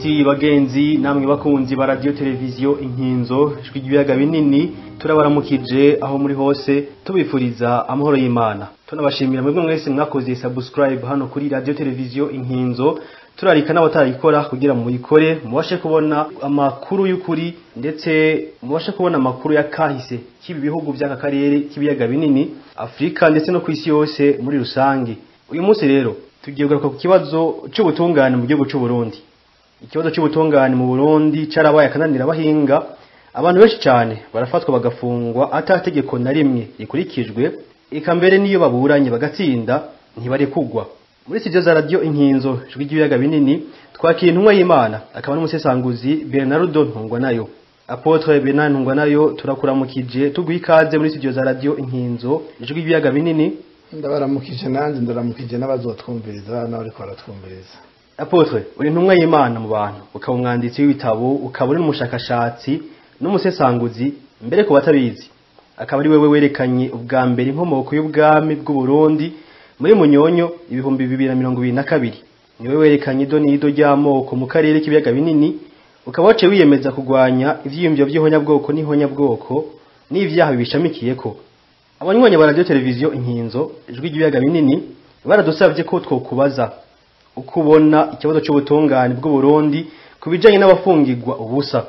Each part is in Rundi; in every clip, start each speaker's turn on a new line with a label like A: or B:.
A: Nshuti bagenzi namwe bakunzi ba radio televiziyo Inkinzo ijwi ry'ibiyaga binini, turabaramukije aho muri hose, tubifuriza amahoro y'Imana. Tunabashimira mwebwe mwese mwakoze subscribe hano kuri radio televiziyo Inkinzo. Turarika n'abatarayikora kugira muyikore, mubashe kubona amakuru y'ukuri, ndetse mubashe kubona amakuru ya kahise k'ibi bihugu by'aka karere k'ibiyaga binini, Afrika ndetse no kw'isi yose muri rusange. Uyu munsi rero tugiye kugaruka ku kibazo c'ubutungane mu gihugu c'u Burundi. Ikibazo c'ubutungane mu Burundi carabaye akananira abahinga. Abantu benshi cyane barafatwa bagafungwa atategeko na rimwe rikurikijwe, eka mbere niyo baburanye bagatsinda ntibarekugwa. Muri studio za radio Inkinzo ijwi ry'ibiyaga binini twakira intumwa y'Imana akaba n'umusesanguzi Bernardo Ntungwanayo. Apotre Bernard Ntungwanayo, turakuramukije, tuguha ikaze muri studio za radio Inkinzo ijwi ry'ibiyaga binini.
B: Ndabaramukije nanjye, ndaramukije n'abazotwumviriza n'abariko baratwumviriza.
A: Apotre, uri intumwa y'Imana mu bantu, ukaba umwanditsi w'ibitabo, ukaba uri n'umushakashatsi n'umusesanguzi. Mbere ku batabizi, akaba ari wewe werekanye ubwa mbere inkomoko y'ubwami bw'u Burundi muri Munyonyo 2022. Niwe werekanye ido n'ido ry'amoko mu karere k'ibiyaga binini, ukaba waciye wiyemeza kurwanya ivyiyumviro vy'ihonyabwoko n'ihonyabwoko n'ivyaha bibishamikiyeko. Abanywanyi ba radio televiziyo Inkinzo ijwi ry'ibiyaga binini baradusavye ko twokubaza uko ubona ikibazo c'ubutungane bw'u Burundi ku bijanye n'abafungirwa ubusa.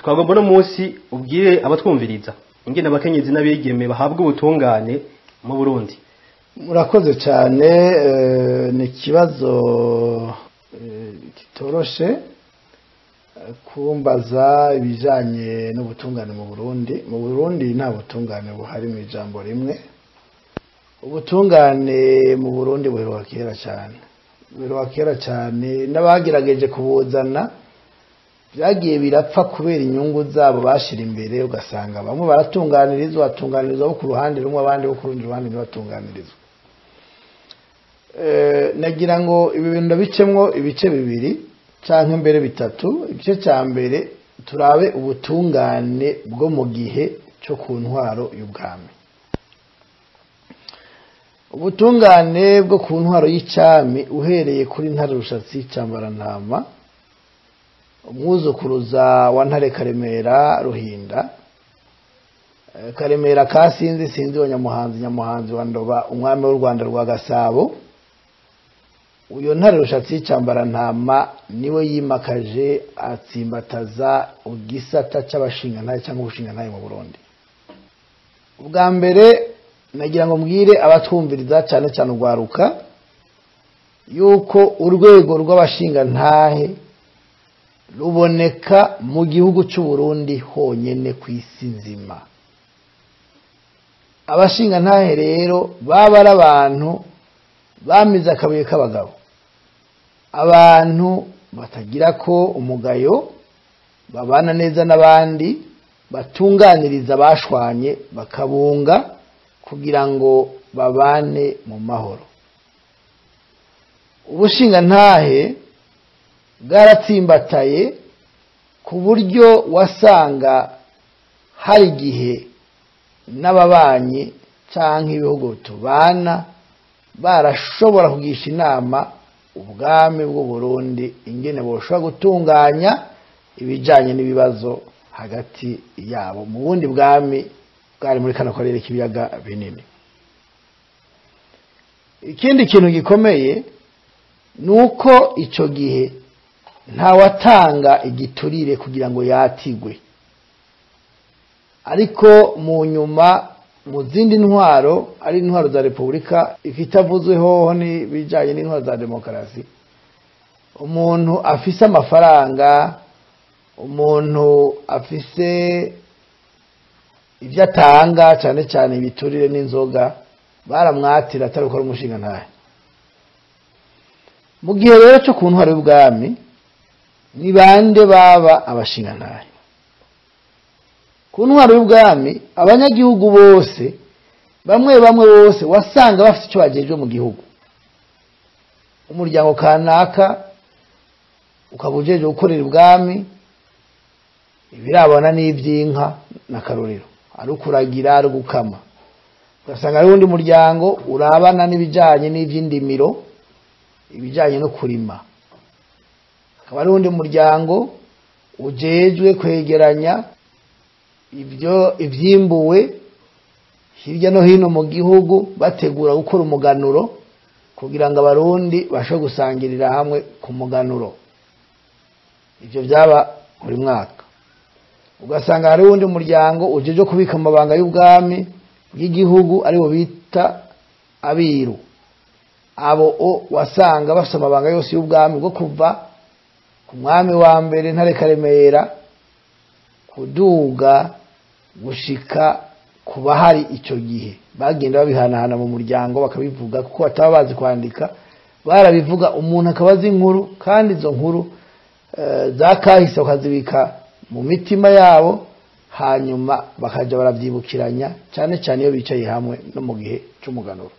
A: Twagomba no munsi ubwire abatwumviriza ingene abakenyezi n'abigeme bahabwa ubutungane mu Burundi.
B: Murakoze cyane. Ni ikibazo kitoroshe kumbaza ibijanye n'ubutungane mu Burundi. Mu Burundi nta butungane buhari mu ijambo rimwe. Ubutungane mu Burundi buheruka kera cyane, buheruka kera cyane, n'abagerageje kubuzana byagiye birapfa kubera inyungu zabo bashira imbere, ugasanga bamwe baratunganirizwa, batunganirizwa bo ku ruhande rumwe, abandi bo ku rundi ruhande ntibatunganirizwa. Nagira ngo ibi bintu ndabicemwo ibice bibiri canke mbere bitatu. Igice ca mbere turabe ubutungane bwo mu gihe cyo ku ntwaro y'ubwami. Ubutungane bwo ku ntwaro y'icami uhereye kuri Ntare Rushatsi Cambarantama, umwuzukuruza wa Ntare Karemera Ruhinda, Karemera ka Sinzi, Sinzi wa Nyamuhanzi, Nyamuhanzi wa Ndoba, umwami w'u Rwanda rwa Gasabo. Uyo Ntare Rushatsi Cambarantama niwe yimakaje atsimbataza igisata c'abashingantahe cyangwa ubushingantahe mu Burundi. Ubwa mbere nagira ngo mbwire abatwumviriza cyane cyane urwaruka yuko urwego rw'abashingantahe ruboneka mu gihugu c'u Burundi honyene kw'isi nzima. Abashingantahe rero baba ari abantu bamize akabuye k'abagabo, abantu batagira ko umugayo, babana neza n'abandi, batunganiriza abashwanye bakabunga kugira ngo babane mu mahoro. Ubushingantahe bwaratsimbataye ku buryo wasanga hari igihe n'ababanyi canke ibihugu tubana barashobora kugisha inama ubwami bw'u Burundi ingene boshobora gutunganya ibijanye n'ibibazo hagati yabo mu bundi bwami bwari muri kano karere k'ibiyaga binini. Ikindi kintu gikomeye nuko ico gihe ntawatanga igiturire kugira ngo yatigwe, ariko mu nyuma mu zindi ntwaro ari intwaro za repubulika ikitavuzweho n'ibijanye n'intwaro za demokarasi, umuntu afise amafaranga, umuntu afise ibyo atanga cyane cyane ibiturire n'inzoga, baramwatira atari gukora umushinga ntahe. Mu gihe rero cyo ku ntwaro y'ubwami ni bande baba abashinga ntahe? Ku ntwaro y'ubwami abanyagihugu bose bamwe bamwe bose wasanga bafite icyo bagejwe mu gihugu. Umuryango kanaka ukaba ujeje gukorera ubwami ibirabana n'iby'inka na karorero, ari ukuragira, ari gukama. Ugasanga ari undi muryango urabana n'ibijanye n'iby'indimiro, ibijanye no kurima. Hakaba hari uwundi muryango ujejwe kwegeranya ibyo ivyimbuwe hirya no hino mu gihugu, bategura gukora umuganuro kugira ngo Abarundi bashobore gusangirira hamwe ku muganuro. Ivyo byaba buri mwaka. Ugasanga hari uwundi muryango ujejwe kubika amabanga y'ubwami bw'igihugu, aribo bita abiru. Abo o wasanga bafite amabanga yose y'ubwami bwo kuva ku mwami wa mbere Ntare Karemera kuduga gushika ku bahari icyo gihe. Bagenda babihanahana mu muryango bakabivuga, kuko bataba bazi kwandika, barabivuga umuntu akaba azi inkuru, kandi izo nkuru zakahise bakazibika mu mitima yabo, hanyuma bakaja barabyibukiranya, cyane cyane iyo bicaye hamwe no mu gihe cy'umuganuro.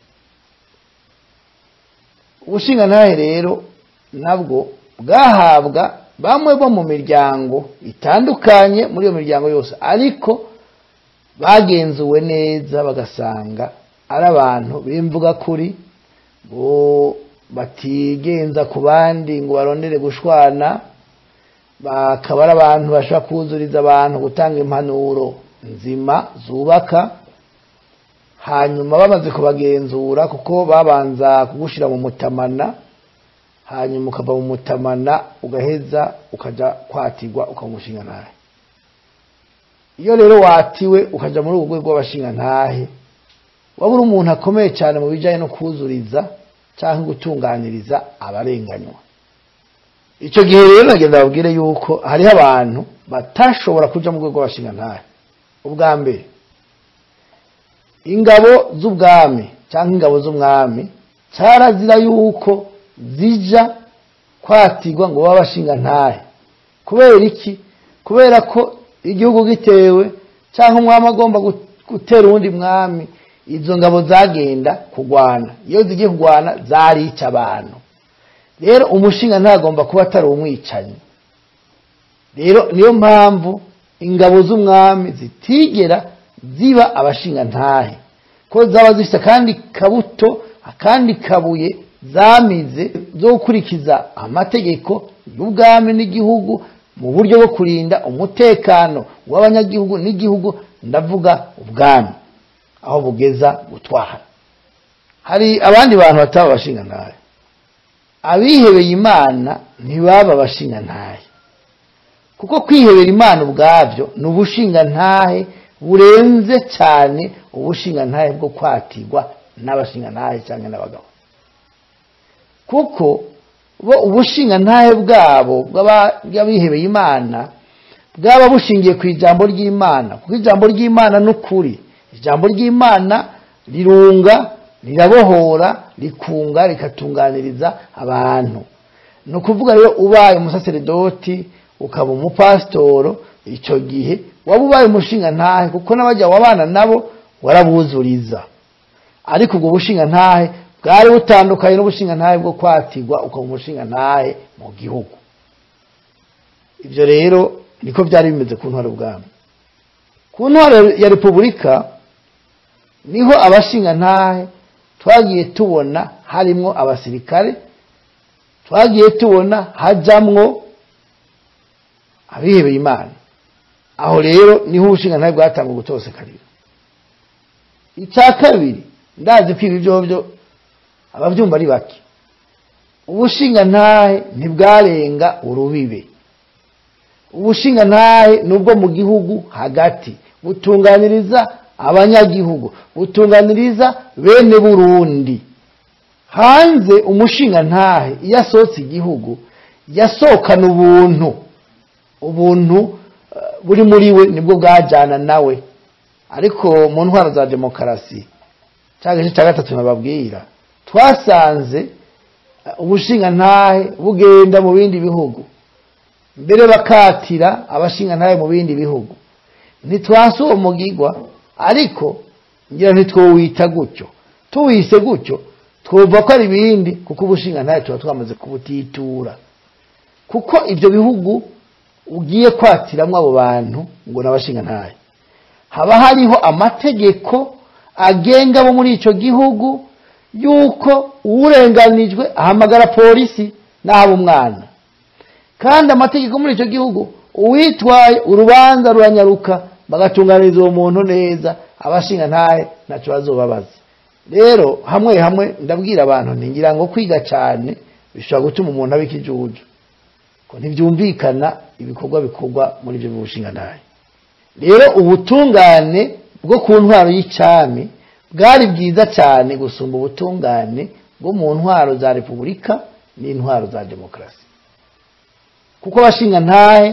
B: Ubushingantahe rero nabwo bwahabwa bamwe bo mu miryango itandukanye, muri iyo miryango yose, ariko bagenzuwe neza bagasanga ari abantu b'imvuga kuri, bo batigenza ku bandi ngo barondere gushwana, bakaba ari abantu bashobora kuzuriza abantu, gutanga impanuro nzima zubaka. Hanyuma bamaze kubagenzura, kuko babanza kugushira mu mutamana, hanyuma ukava mu mutamana ugaheza ukaja kwatirwa ukaba umushingantahe. Iyo rero watiwe ukaja muri ubwo rwego rw'abashingantahe, waba uri umuntu akomeye cyane mu bijanye no kuzuriza cyangwa gutunganiriza abarenganywa. Icyo gihe rero nagenda babwire yuko hariho abantu batashobora kuja mu rwego rw'abashingantahe. Ubwa mbere, ingabo z'ubwami cyangwa ingabo z'umwami cyarazira yuko zija kwatirwa ngo babe abashingantahe. Kubera iki? Kubera ko igihugu gitewe cyangwa umwami agomba gutera uwundi mwami, izo ngabo zagenda kugwana. Iyo zigiye kugwana zarica abantu. Rero umushingantahe agomba kuba atari umwicanyi. Rero niyo mpamvu ingabo z'umwami zitigera ziba abashingantahe, ko zaba zifite akandi kabuto, akandi kabuye zamize zo gukurikiza amategeko y'ubwami n'igihugu mu buryo bwo kurinda umutekano w'abanyagihugu n'igihugu, ndavuga ubwami aho bugeza gutwara. Hari abandi bantu bataba abashingantahe. Abihebeye Imana ntibaba abashingantahe, kuko kwihebera Imana ubwabyo ni ubushingantahe burenze cyane ubushingantahe bwo kwatirwa n'abashingantahe cyangwa n'abagabo. Kuko bo ubushingantahe bwabo bw'abihebeye Imana bwaba bushingiye ku ijambo ry'Imana, kuko ijambo ry'Imana ni ukuri. Ijambo ry'Imana rirunga, rirabohora, rikunga, rikatunganiriza abantu. Ni ukuvuga rero ubaye umusaseredoti ukaba umupasitoro, icyo gihe waba ubaye umushingantahe, kuko n'abajya wabana nabo warabuzuriza. Ariko ubwo bushingantahe bwari butandukanye n'ubushingantahe bwo kwatirwa ukaba umushingantahe mu gihugu. Ibyo rero niko byari bimeze ku ntwaro y'ubwami. Ku ntwaro ya repubulika niho abashingantahe twagiye tubona harimwo abasirikare, twagiye tubona hajamwo abihebeye Imana. Aho rero niho ubushingantahe bwatanguye gutosekarira. Icya kabiri, ndazi ko ibi byobyo abavyumva ari bake, ubushingantahe ntibwarenga urubibe. Ubushingantahe nubwo mu gihugu hagati butunganiriza abanyagihugu, butunganiriza bene Burundi. Hanze umushingantahe iyo asohotse igihugu yasohokana ubuntu, ubuntu buri muri we nibwo bwajana nawe. Ariko mu ntwaro za demokarasi cyangwa igice cya gatatu nababwira, twasanze ubushingantahe bugenda mu bindi bihugu, mbere bakatira abashingantahe mu bindi bihugu. Ntitwanse uwo mugigwa, ariko ngira ntitwowita gutyo. Tuwise gutyo twumva ko ari ibindi, kuko ubushingantahe tuba twamaze kubutitura. Kuko ibyo bihugu ugiye kwatiramwo abo bantu ngo n'abashingantahe, haba hariho amategeko agenga bo muri ico gihugu yuko urenganijwe ahamagara polisi n'abo umwana. Kandi amategeko muri icyo gihugu, uwitwaye urubanza ruranyaruka, bagatunganiriza uwo muntu neza, abashinga ntahe ntacyo bazobabaza. Rero hamwe hamwe ndabwira abantu nti ngira ngo kwiga cyane bishobora gutuma umuntu aba ikijuju, ko ntibyumvikana ibikorwa bikorwa muri ibyo bushinga ntahe. Rero ubutungane bwo ku ntwaro y'icami bwari bwiza cyane gusumba ubutungane bwo mu ntwaro za repubulika n'intwaro za demokarasi, kuko abashinga ntahe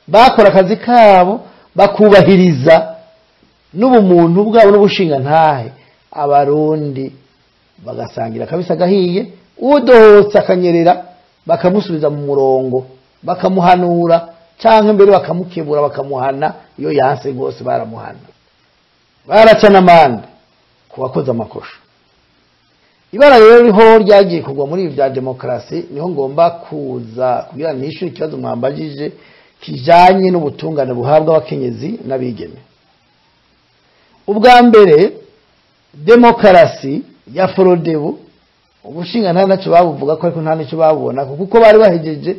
B: bakora akazi kabo bakubahiriza n'ubumuntu bwabo n'ubushinga ntahe, abarundi bagasangira kabisa gahiye, udohotse akanyerera bakamusubiza mu murongo, bakamuhanura canke mbere bakamukebura bakamuhana iyo yanse rwose baramuhana, baraca n'amande ku bakoze amakosha. Ibara rero riho ryagiye kugwa muri ibi bya demokarasi, niho ngomba kuza kugira nishure ikibazo mwambajije kijanye n'ubutungane buhabwa abakenyezi n'abigeme. Ubwa mbere demokarasi ya Frodebu ubushinga nta nacyo babuvuga ko, ariko nta nicyo babubona kuko bari bahejeje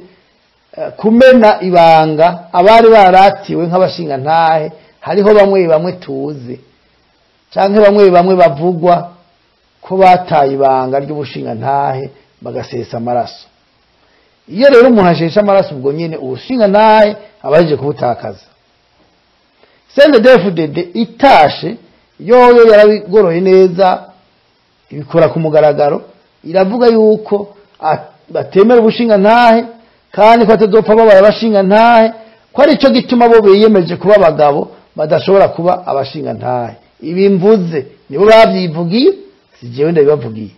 B: kumena ibanga abari baratiwe nk'abashinga ntahe. Hariho bamwe bamwe tuzi canke bamwe bamwe bavugwa ko bataye ibanga ry'ubushinga ntahe bagasesa amaraso. Iyo rero umuntu ashesha amaraso ubwo nyene ubushinga ntahe abaje kubutakaza. CNDD-FDD itashe yoyo yarabigoroye neza, ibikora ku mugaragaro, iravuga yuko batemera ubushinga ntahe kandi ko atazopfa babaye abashinga ntahe, ko ari cyo gituma bo biyemeje kuba abagabo badashobora kuba abashinga ntahe. Ibi mvuze nibo babyivugiye, si jewe ndabibavugiye.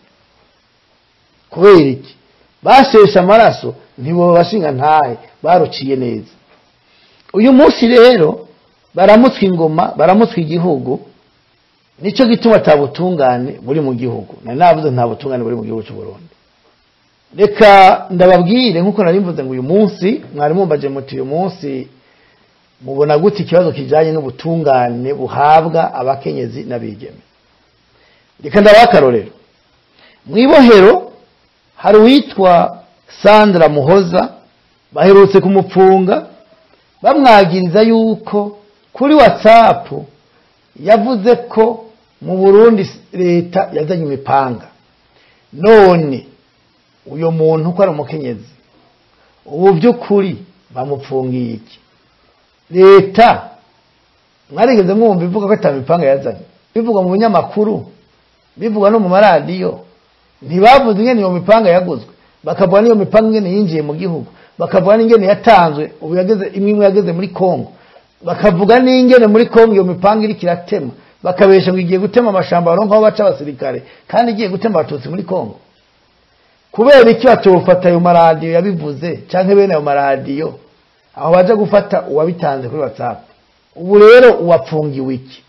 B: Kubera iki bashesha amaraso? Ntibo bashinga ntahe baruciye neza. Uyu munsi rero baramutswe ingoma, baramutswe igihugu, nico gituma atabutungane buri mu gihugu. Nari navuze nta butungane buri mu gihugu cy'u Burundi. Reka ndababwire nkuko nari mvuze ngo uyu munsi mwari mumbaje muti uyu munsi mubona gute ikibazo kijanye n'ubutungane buhabwa abakenyezi n'abigeme. Reka ndabaha akarorero. Mw'ibohero hari uwitwa Sandra Muhoza, baherutse kumupfunga bamwagiriza yuko kuri WhatsApp yavuze ko mu Burundi leta yazanye imipanga. None uyo muntu ko ari umukenyezi, ubu by'ukuri bamupfungiye iki? Leta mwarigeze mwumva ivuga ko atamipanga yazanye? Bivugwa mu binyamakuru, bivugwa no mu maradiyo. Ntibavuze ingene iyo mipanga yaguzwe, bakavuga n'iyo mipanga ingene yinjiye mu gihugu, bakavuga n'ingene yatanzwe, ubu yageze imwe imwe yageze muri Kongo, bakavuga n'ingene muri Kongo iyo mipanga iriko iratema, bakabesha ngo igiye gutema amashamba baronka aho baca abasirikare, kandi igiye gutema abatutsi muri Kongo. Kubera iki batofata ayo maradiyo yabivuze canke bene ayo maradiyo aho baje gufata uwabitanze kuri WhatsApp? Ubu rero uwapfungiwe iki?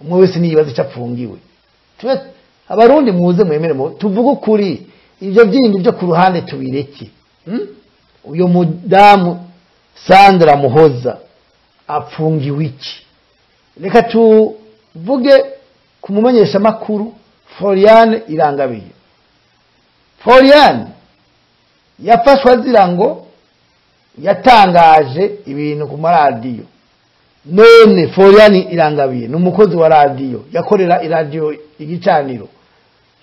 B: Umwe wese niyibaza ico apfungiwe. Tube abarundi muze mwemere tuvuge ukuri, ivyo byindi byo ku ruhande tubireke. Uyo mudamu Sandra Muhoza apfungiwe iki? Reka tuvuge kumumenyesha makuru Floriane Irangabiye. Floriane yafashwe azira ngo yatangaje ibintu ku maradiyo. None Floriane Irangabiye ni umukozi wa radiyo, yakorera iradiyo Igicaniro,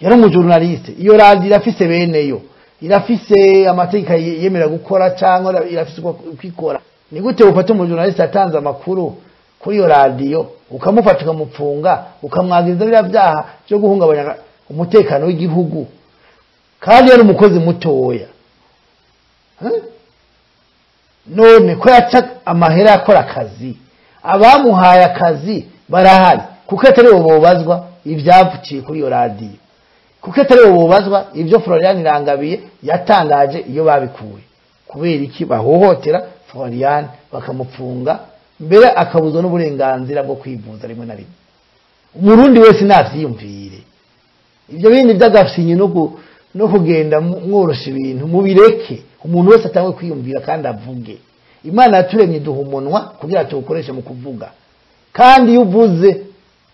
B: yari umujournaliste. Iyo radiyo irafise beneyo, irafise amategeko yemera gukora cyangwa irafise uko kwikora. Ni gute ufata umujournaliste atanze amakuru kuri iyo radiyo ukamufata ukamupfunga ukamwagiriza biriya byaha byo guhungabanya umutekano w'igihugu, kandi yari umukozi mutoya? None ko yaca amahera akora akazi, abamuhaye akazi barahari, kuko atari bo bobazwa ibyavukiye kuri iyo radiyo, kuko atari bo bobazwa ibyo Floriane Irangabiye yatangaje iyo babikuye. Kubera iki bahohotera Floriane bakamupfunga mbere akabuzwa n'uburenganzira bwo kwivuza rimwe na rimwe? Umurundi wese navyiyumvire. Ibyo bindi by'agafinyi no kugenda mworosha ibintu mubireke. Umuntu wese atangwe kwiyumvira kandi avuge. Imana yaturemye duha umunwa kugira tuwukoreshe mu kuvuga, kandi iyo uvuze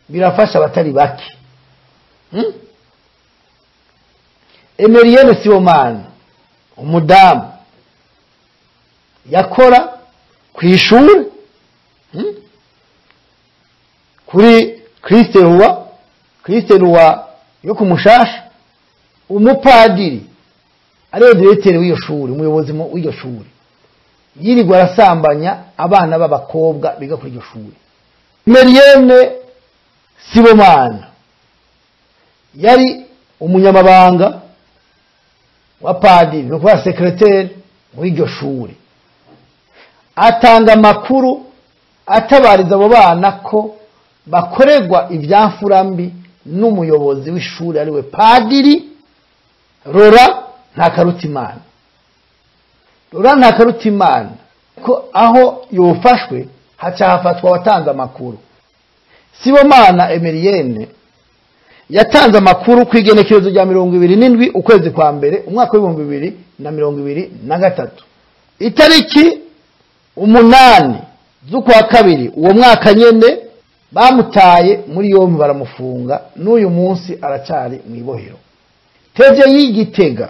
B: birafasha abatari bake. Emerienne Sibomana, umudamu Yakora ku ishuri kuri Christe Roi yo kumushasha. Umupadiri ariwe directeur w'iyo shuri, umuyobozi w'iyo shuri, yirirwa arasambanya abana b'abakobwa biga kuri iryo shuri. Merienne Sibomana yari umunyamabanga wa padiri, ni ukuvuga secrétaire w'iryo shuri, atanga amakuru atabariza abo bana ko bakorerwa ibyamfura mbi n'umuyobozi w'ishuri, ariwe padiri Rora Ntakarutimana. Rora Ntakarutimana ko aho yofashwe haca hafatwa watanze amakuru. Sibomana Emeriyene yatanze amakuru ku igenekerezo rya 27 ukwezi kwa mbere umwaka w'2023. Itariki 8 z'ukwa kabiri uwo mwaka nyene bamutaye muri yombi, baramufunga, n'uyu munsi aracari mu ibohero. Teje y'Igitega,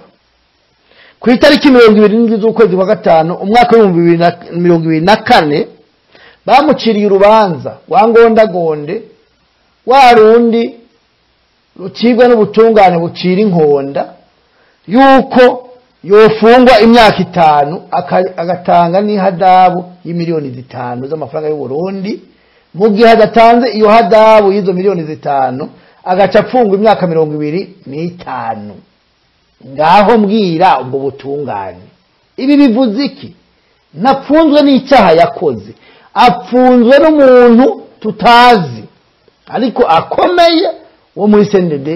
B: ku itariki 27 z'ukwezi kwa gatanu umwaka w'2024, bamuciriye urubanza rwa ngondagonde, wa rundi rucibwa n'ubutungane bucira inkonda, yuko yofungwa imyaka 5, agatanga n'ihadabu y'imiliyoni 5 z'amafaranga y'u Burundi. Mu gihe adatanze iyo hadabu y'izo miliyoni 5, agaca apfungwa imyaka 25. Ngaho mbwira, ubwo butungane, ibi bivuze iki? Ntapfunzwe n'icyaha yakoze, apfunzwe n'umuntu tutazi ariko akomeye wo muri CNDD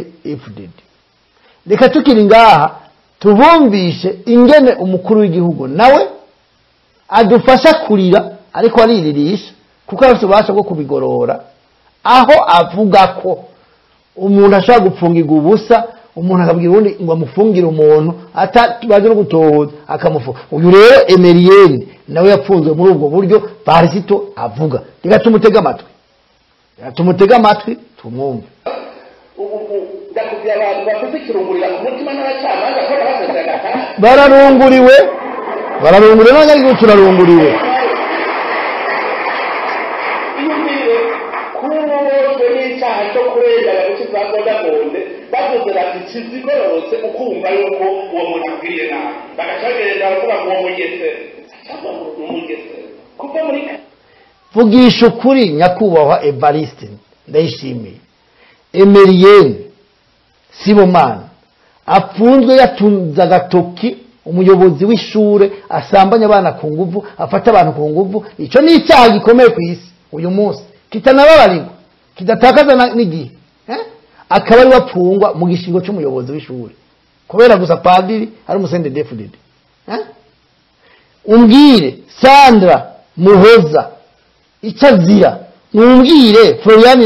B: FDD. Reka tukiri ngaha tubumvishe ingene umukuru w'igihugu nawe adufasha kurira, ariko ariririsha kuko afite ububasha bwo kubigorora, aho avuga ko umuntu ashobora gupfungirwa ubusa, umuntu akabwira uwundi ngo amufungire umuntu atabaze no gutohoza, akamufunga. Uyu rero Emeriyene nawe yapfunzwe muri ubwo buryo Barisito avuga. Reka tumutege amatwi, reka tumutege amatwi tumwumve.
C: Ubu ndakubwira, abantu bafite ikirungurira ku mutima n'abacamanza ko basesera gatanu.
B: Bararunguriwe, bararunguriwe n'abanyagihugu, turarunguriwe.
C: Iyumvire kuwozwe n'icyaha cyo kurenganya gukiza gondagonde, bavuze bati kizigororotse, ukumva yuko uwo muntu akugiriye nabi, bagaca bagenda baravuga ngo uwo mugesera cyangwa ngo ni umugesera kuva muri
B: Vugisha ukuri, nyakubahwa Evariste Ndayishimiye. Emeriyene Sibomana apfunzwe yatunze agatoki umuyobozi w'ishure asambanya abana ku nguvu, afata abantu ku nguvu. Icyo ni icyaha gikomeye ku isi uyu munsi, kitanababarirwa, kidatakaza n'igihe, eh? Akaba ari wapfungwa mu gishingo cy'umuyobozi w'ishure kubera gusa padiri ari umu CNDD-FDD, eh? Umbwire Sandra Muhoza icyo azira, numbwire Florian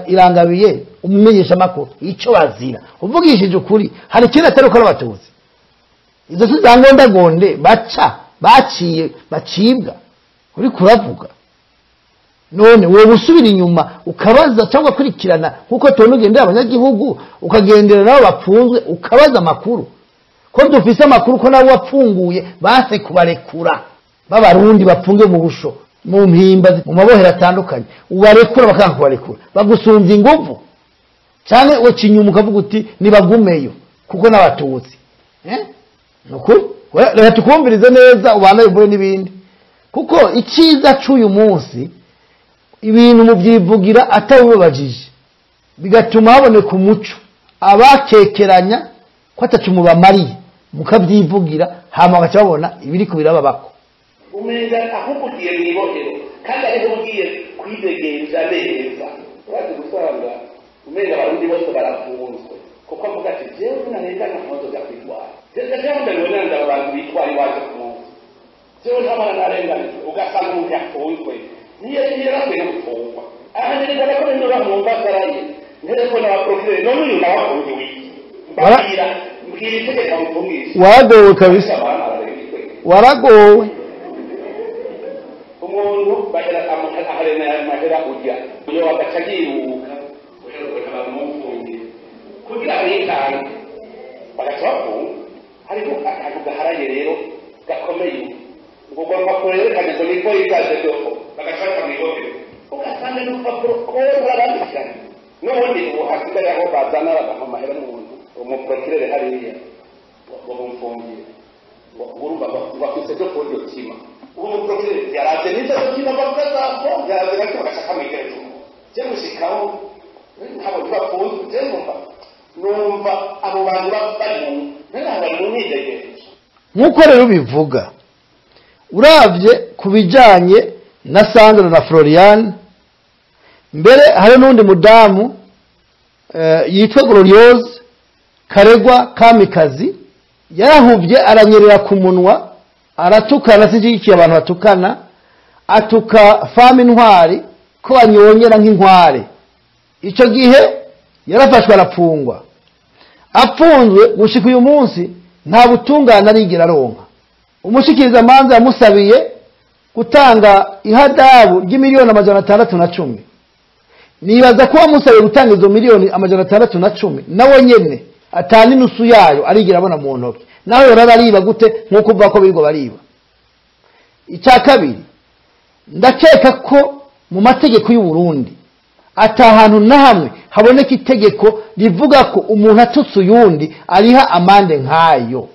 B: Irangabiye umumenyesha makuru icyo bazira. Uvugishije ukuri, hari ikindi atari uko ari abatutsi? Izo si za ngondagonde baca baciye bacibwa uri kuravuga? None wowe usubira inyuma ukabaza cyangwa kurikirana, nkuko tubona ugendera abanyagihugu, ukagendera nabo bapfunzwe, ukabaza amakuru, ko dufise amakuru ko nabo wapfunguye base kubarekura, b'abarundi bapfungiwe mu busho, mu mpimba, mu mabohero atandukanye, ubarekura bakanga kubarekura, bagusunza inguvu, cyane uca inyuma ukavuga uti nibagumeyo kuko n'abatutsi, eh? Nukuri reka tukumvirize neza, ubana bivuye n'ibindi, kuko icyiza cy'uyu munsi ibintu mubyivugira atabibabajije, bigatuma haboneka umuco. Abakekeranya ko atacu mubamariye, mukabyivugira, hama bagaca babona ibiri ku birababako.
C: Umenga ahubwo ugiye mu ibohero kandi ariho ugiye kwidegenza neza. Urazi gusanga umenga abarundi bose barafunzwe kuko avuga ati jewe narengana ntazoja kwitwara, jewe ndabibonera, ndaba abantu bitwara iwaje ku munsi, jewe ntabana narenganijwe. Ugasanga umuntu yafunzwe niyo yarakwiye no gufungwa. Aha nerekana ko niba mwumva asaraye, nterefone abaprokireri, none uyu nawe afungiwe iki? Mbabwira, mbwira itegeko amufungisha.
B: Waragowe kabisa, waragowe.
C: Umuntu bahera aharena amahera ujya uyo agaca yiruka uheruka bamufungiye kugira bitange, bagaca bafunga. Hariho akantu gaharaye rero gakomeye ngo ugomba. Ngo ni polisi dofo bagashaka mw'ibohero, ugasanga n'urupapuro rwarandikiranye. N'ubundi ubu hasigaye aho bazana bagaha amahera n'umuntu umuprokirere hariya ngo bumfungiye, urumva bafise dofo dotima. Ubu umuprokirere yaravye n'izo dotima bavuga zako, yaravye nacyo bagashaka mw'igereza je gushikaho ntabwo ntibafunzwe. Je numva abo bantu bari mu bari mu myidegerezo.
B: Nk'uko rero bivuga, uravye ku bijanye na Sandra na Florian, mbere hari n'undi mudamu yitwa Gloriose Karegwa Kamikazi, yarahuvye aranyerera ku munwa, aratukana. Sinshyigikiye abantu batukana. Atuka femme Intwari ko anyonyera nk'inkware. Icyo gihe yarafashwe, arafungwa. Apfunzwe gushika uyu munsi nta butungane arigera aronka. Umushikirizamanza yamusabiye gutanga ihadabu ry'imiliyoni 610. Nibaza ko wamusabiye gutanga izo miliyoni 610 nawe nyene atani nusu yayo arigera abona mu ntoki, nawe yorara ariba gute nk'uko uvuga ko birirwa bariba. Icya kabiri, ndakeka ko mu mategeko y'u Burundi ata hantu na hamwe haboneka itegeko rivuga ko umuntu atutse uyundi ariha amande nk'ayo.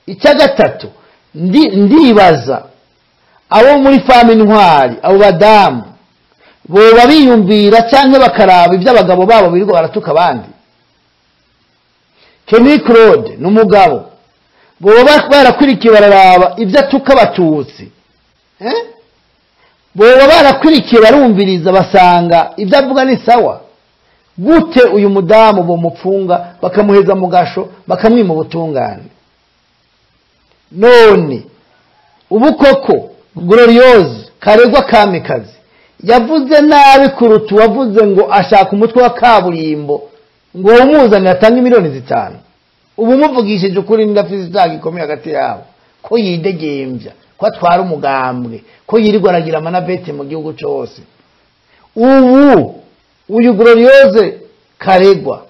B: Icya gatatu, ndibaza abo muri femme Intwari, abo badamu boba biyumvira cyangwa bakaraba iby'abagabo babo birirwa baratuka abandi. Kenny Claude ni umugabo, boba barakurikiye bararaba ibyo atuka abatutsi, boba barakurikiye barumviriza basanga ibyo avuga ni sawa. Gute uyu mudamu bomupfunga bakamuheza mu gasho, bakamwima ubutungane? None ubu koko Gloriose Karegwa Kamikazi yavuze nabi kuruta uwavuze ngo ashaka umutwe wa kaburimbo ngo umuzanire atange miliyoni 5? Ubu muvugishije ukuri, ndafise icyaha gikomeye hagati yabo, ko yidegembya, ko atwara umugambwe, ko yirirwa aragira amanavete mu gihugu cyose. Ubu uyu Gloriose Karegwa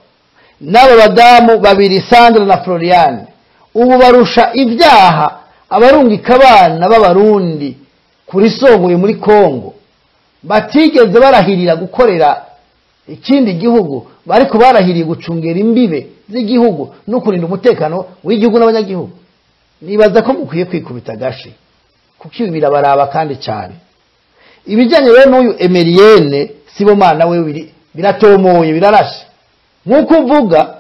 B: n'aba badamu babiri Sandra na Floriane ubu barusha ibyaha abarungika abana b'abarundi kuri Songoye muri Kongo, batigeze barahirira gukorera ikindi gihugu, bariko barahiriye gucungera imbibe z'igihugu no kurinda umutekano w'igihugu n'abanyagihugu. Nibaza ko mukwiye kwikubita gashi, kuko ibi birabaraba kandi cyane. Ibijyanye rero n'uyu Emerienne Sibomana we biratomoye, birarashe. Nk'uko uvuga,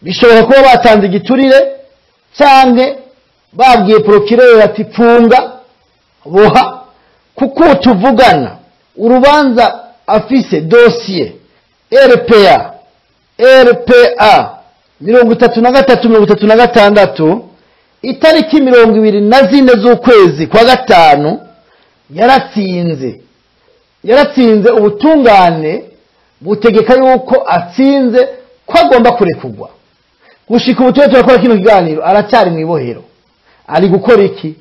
B: bishobora kuba batanze igiturire canke babwiye procureur ati pfunga, boha, kuko tuvugana urubanza afise dossier RPA RPA 33 36, itariki 24 z'ukwezi kwa gatanu yaratsinze. Ubutungane butegeka yuko atsinze, ko agomba kurekurwa. Gushika ubu tuba turakora kino kiganiro aracyari mu ibohero. Ari gukora iki?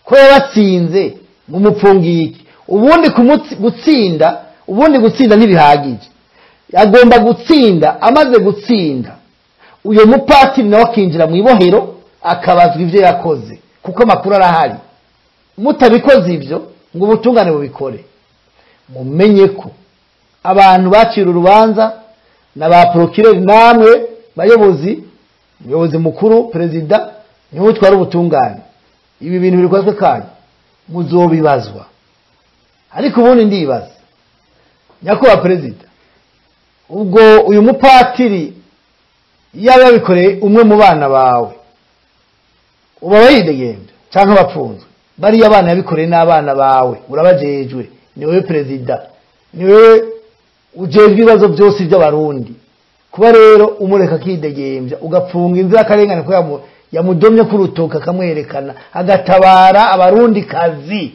B: Ko yabatsinze, mumupfungiye iki? Ubundi gutsinda, ubundi gutsinda ntibihagije, agomba gutsinda. Amaze gutsinda, uyo mupatiri nawe akinjira mu ibohero akabazwa ibyo yakoze, kuko amakuru arahari. Mutabikoze ibyo ngo ubutungane bubikore, mumenye ko abantu bacira urubanza na ba procureur namwe bayobozi, umuyobozi mukuru perezida niwe utwara ubutungane, ibi bintu biri kwatwe kanyu muzobibazwa. Ariko ubundi ndibaza, nyakubahwa perezida, ubwo uyu mupatiri yaba yabikoreye umwe mu bana bawe, uba wayidegembya cyangwa bapfunzwe? Bariya abana yabikoreye n'abana bawe, urabajejwe, ni wowe perezida, ni wowe ujejwe ibibazo byose by'abarundi. Kuba rero umureka akidegembya, ugapfunga inzirakarengane ko yamudomye ku rutoka akamwerekana agatabara abarundi kazi,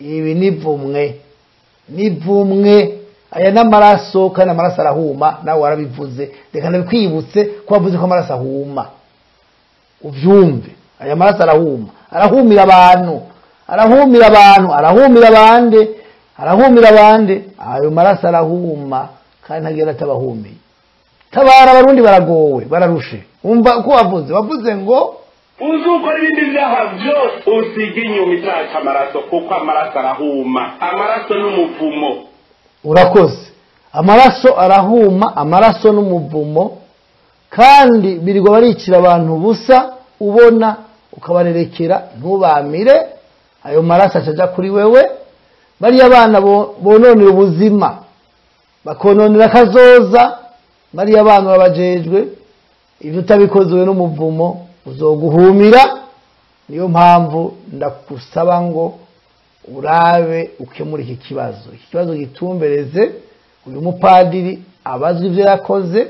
B: ibi nivumwe, nivumwe. Aya n'amaraso, kandi amaraso arahuma. Nawe warabivuze, reka ndabikwibutse ko wavuze ko amaraso ahuma, uvyumve. Aya maraso arahuma, arahumira abantu, arahumira abantu, arahumira abandi, arahumira abandi. Ayo maraso arahuma kandi ntagera atabahumiye. Tabara abarundi, baragowe, bararushe. Umva uko wavuze ngo
C: Uzukora ibindi vyaha vyose usiga inyuma icyaha c'amaraso, kuko amaraso arahuma, amaraso n'umuvumo.
B: Urakoze. Amaraso arahuma, amaraso n'umuvumo, kandi birirwa baricira abantu ubusa, ubona ukabarerekera ntubamire, ayo maraso acaja kuri wewe. Bariya bana bononera ubuzima, bakononera kazoza, bariya bana babajejwe, ivyo utabikozwe n'umuvumo uzoguhumira. Niyo mpamvu ndakusaba ngo urabe ukemure iki kibazo, iki kibazo gitumbereze. Uyu mupadiri abazwe ivyo yakoze,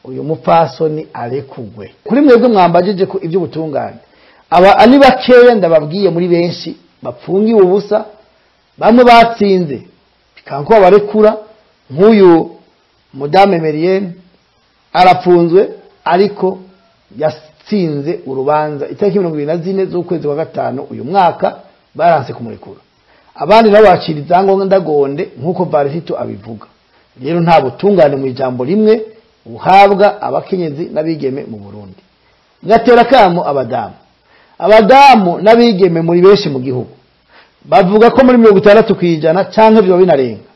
B: uyu mupfasoni arekugwe. Kuri mwebwe mwambajije ko ivy'ubutungane, aba ari bakeya ndababwiye, muri benshi bapfungiwe ubusa, bamwe batsinze bikanko barekura. Nk'uyu Madame Merienne arapfunzwe, ariko yatsinze urubanza itariki 24 z'ukwezi kwa 5 uyu mwaka, baranse kumurekura. Abandi nabo bacira izangombwa ndagonde nk'uko Varisito abivuga. Rero nta butungane mu ijambo rimwe buhabwa abakenyezi n'abigeme mu Burundi. Ngatera kamo abadamu, abadamu n'abigeme muri benshi mu gihugu, bavuga ko muri 60% canke byo binarenga.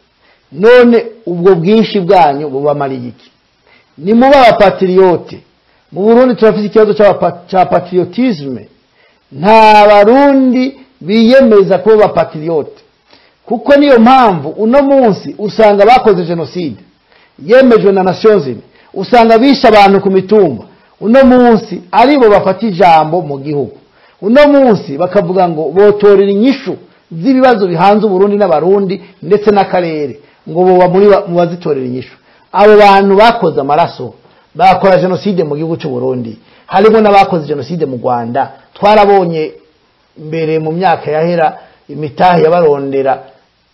B: None ubwo bwinshi bwanyu bubamariye iki? Ni muba abapatriote. Mu Burundi turafite ikibazo cha patriotisme. Nta barundi biyemeza kuba abapatriote, kuko niyo mpamvu uno munsi usanga bakoze genocide yemejwe na Nations Unies, usanga bisha abantu ku mitumba. Uno munsi aribo bafata ijambo mu gihugu, uno munsi bakavuga ngo botorera inyishu z'ibibazo bihanze Uburundi n'abarundi ndetse n'akarere, ngo boba muri mu bazitorera inyishu. Abo bantu bakoze amaraso, bakora genocide mu gihugu cy'u Burundi, harimo n'abakoze genocide mu Rwanda. Twarabonye mbere mu myaka yahera imitahe yabarondera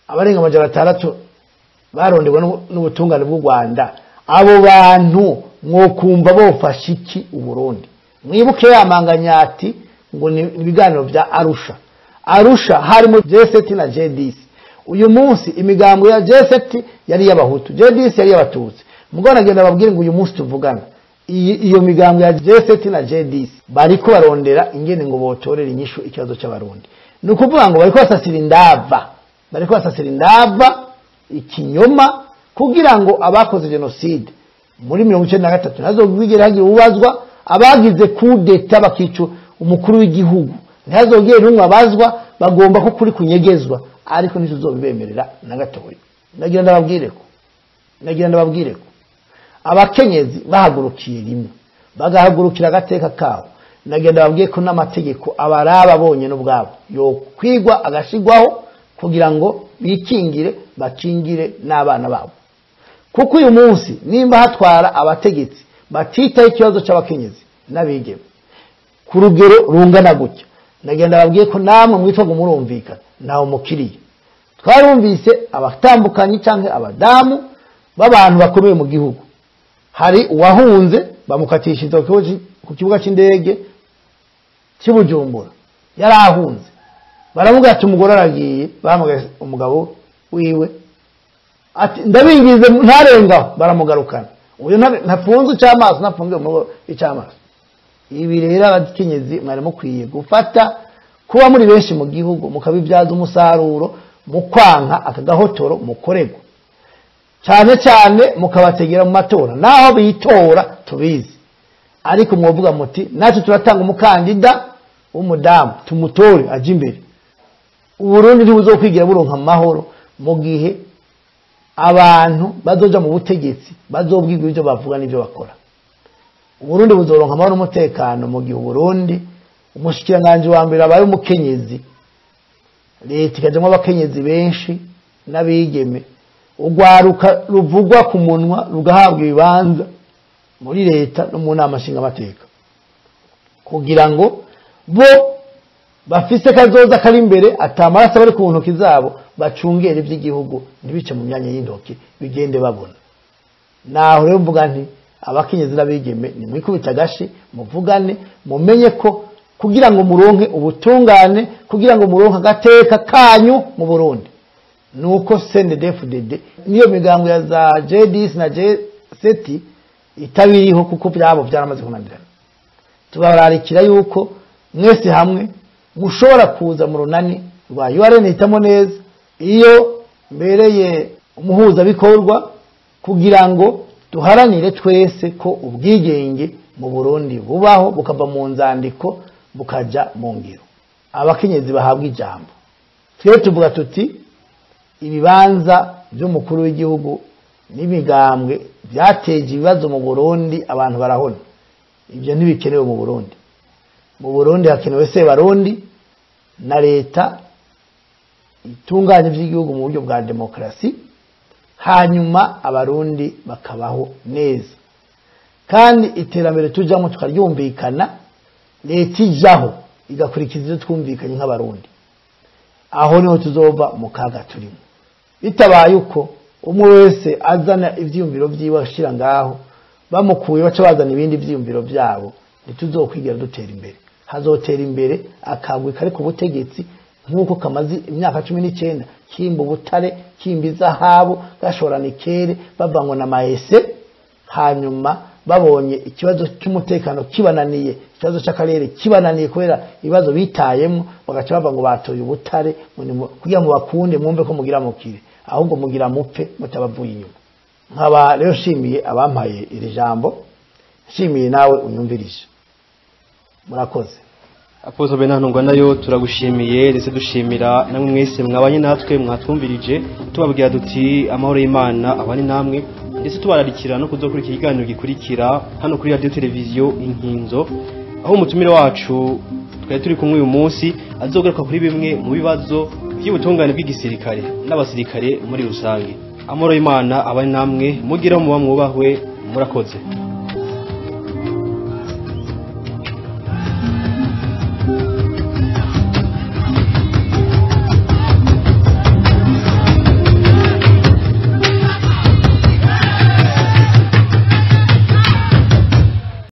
B: abarenga 600 baronderwa n'ubutungane bw'u Rwanda. Abo bantu mwokumva bofasha iki Uburundi? Mwibuke yamanganyati ngo ni ibiganiro bya Arusha. Arusha harimo G7 na G10. Uyu munsi imigambo ya G7 yari y'abahutu, G10 yari y'abatutsi. Mugabo nagenda babwire ngo uyu munsi tuvugana iyo migambo ya G7 na G10 bariko barondera ingene ngo botorere inyishu ikibazo cy'abarundi. Ni ukuvuga ngo bariko basasira indava, bariko basasira indava ikinyoma kugira ngo abakoze genocide muri 1993 ntazogwigera hagira ubazwa, abagize coup d'etat bakica umukuru w'igihugu ntazogera n'umwe abazwa, bagomba ko kuri kunyegezwa, ariko ntituzobibemerera na gatoya. Nagira ndababwire ko abakenyezi bahagurukiye rimwe, bagahagurukira agateka kabo. Nagira ndababwiye ko n'amategeko abaraba bonye n'ubwabo yo kwigwa agashigwaho kugira ngo bikingire, bakingire n'abana babo. Kuko uyu munsi nimba hatwara abategetsi batitaye ikibazo cy'abakenyezi n'abigeme ku rugero rungana gutya, nagenda babwiye ko namwe mwitwa ngo murumvikana naho mukiriye. Twarumvise abatambukanyi canke abadamu b'abantu bakomeye mu gihugu, hari uwahunze bamukatishiriza ku kibuga c'indege cy'Ibujumbura, yarahunze baravuga ati umugore aragiye, bahamagaye umugabo wiwe ati ndabingize ntarengaho, baramugarukana. Uyu ntafunze icy'amaso, ntafunze umugo icy'amaso. Ibi rero abakenyezi mwari mukwiye gufata kuba muri benshi mu gihugu mukabibyaza umusaruro, mu kwanka akagahotoro mukorego, cyane cyane mukabategera mu matora naho bitora tubizi, ariko mwovuga muti natwe turatanga umukandida w'umudamu tumutore aje imbere. Uburundi ntibuzokwigira buronka amahoro mu gihe abantu bazoja mu butegetsi bazobwirwa ibyo bavuga n'ibyo bakora. Uburundi buzoronka amahoro n'umutekano mu gihe Uburundi umushikiranganje wa mbere abaye umukenyezi, leta ikajamwo abakenyezi benshi n'abigeme, urwaruka ruvugwa ku munwa rugahabwa ibibanza muri leta no mu nama nshingamateka, kugira ngo bo bafise kazoza kari imbere atamaraso bari ku ntoki zabo, bacungere iby'igihugu ntibice mu myanya y'intoki bigende babona. Naho rero mvuga nti abakenyezi n'abigeme nimwikubita agashi, muvugane, mumenye ko kugira ngo muronke ubutungane, kugira ngo muronke agateka kanyu mu Burundi, nuko CNDD-FDD niyo migango ya za G10 na G7 itabiriho, kuko byabo byaramaze kunanirana. Tubararikira yuko Mwese hamwe mushobora kuza mu runani rwa URN Hitamo Neza, iyo mbereye umuhuzabikorwa, kugira ngo duharanire twese ko ubwigenge mu Burundi bubaho, bukava mu nzandiko bukaja mu ngiro. Abakenyezi bahabwa ijambo. Twe tuvuga tuti ibibanza by'umukuru w'igihugu n'imigambwe byateje ibibazo mu Burundi, abantu barahona. Ibyo ntibikenewe mu Burundi. Mu Burundi hakenewe se Barundi na leta itunganye by'igihugu mu buryo bwa demokarasi, hanyuma abarundi bakabaho neza, kandi iterambere tujamo tukaryumvikana, leta ijaho igakurikiza ibyo twumvikanye nk'abarundi. Aho niho tuzova mu kaga turimo. Bitabaye uko, umwe wese azana ivyiyumviro vyiwe ashira ngaho, bamukuye baca bazana ibindi vyiyumviro vyabo, ntituzokwigera dutera imbere. Hazotera imbere akagwi kari ku butegetsi nk'uko kamaze imyaka 19 kimba ubutare, kimba izahabu, gashora nikere, bavangwa na maese, hanyuma babonye ikibazo cy'umutekano kibananiye, ikibazo cy'akarere kibananiye kubera ibibazo bitayemo, bagaca bava ngo batoye ubutare kugira ngo bakunde mwumve ko mugira mukire, ahubwo mugira mupfe mutabavuye inyuma. Nkaba rero nshimiye abampaye iri jambo, nshimiye nawe unyumvirije. Murakoze.
A: Apotre Bernard Ntungwanayo, turagushimiye, ndetse dushimira namwe mwese mwabanye natwe mwatwumvirije, tubabwira duti amahoro y'Imana abane namwe, ndetse tubararikira no kuzokurikira ikiganiro gikurikira hano kuri radio televiziyo Inkinzo, aho umutumire wacu twari turi kumwe uyu munsi azogaruka kuri bimwe mu bibazo by'ubutungane bw'igisirikare n'abasirikare muri rusange. Amahoro y'Imana abane namwe, mugire muba mwubahwe, murakoze.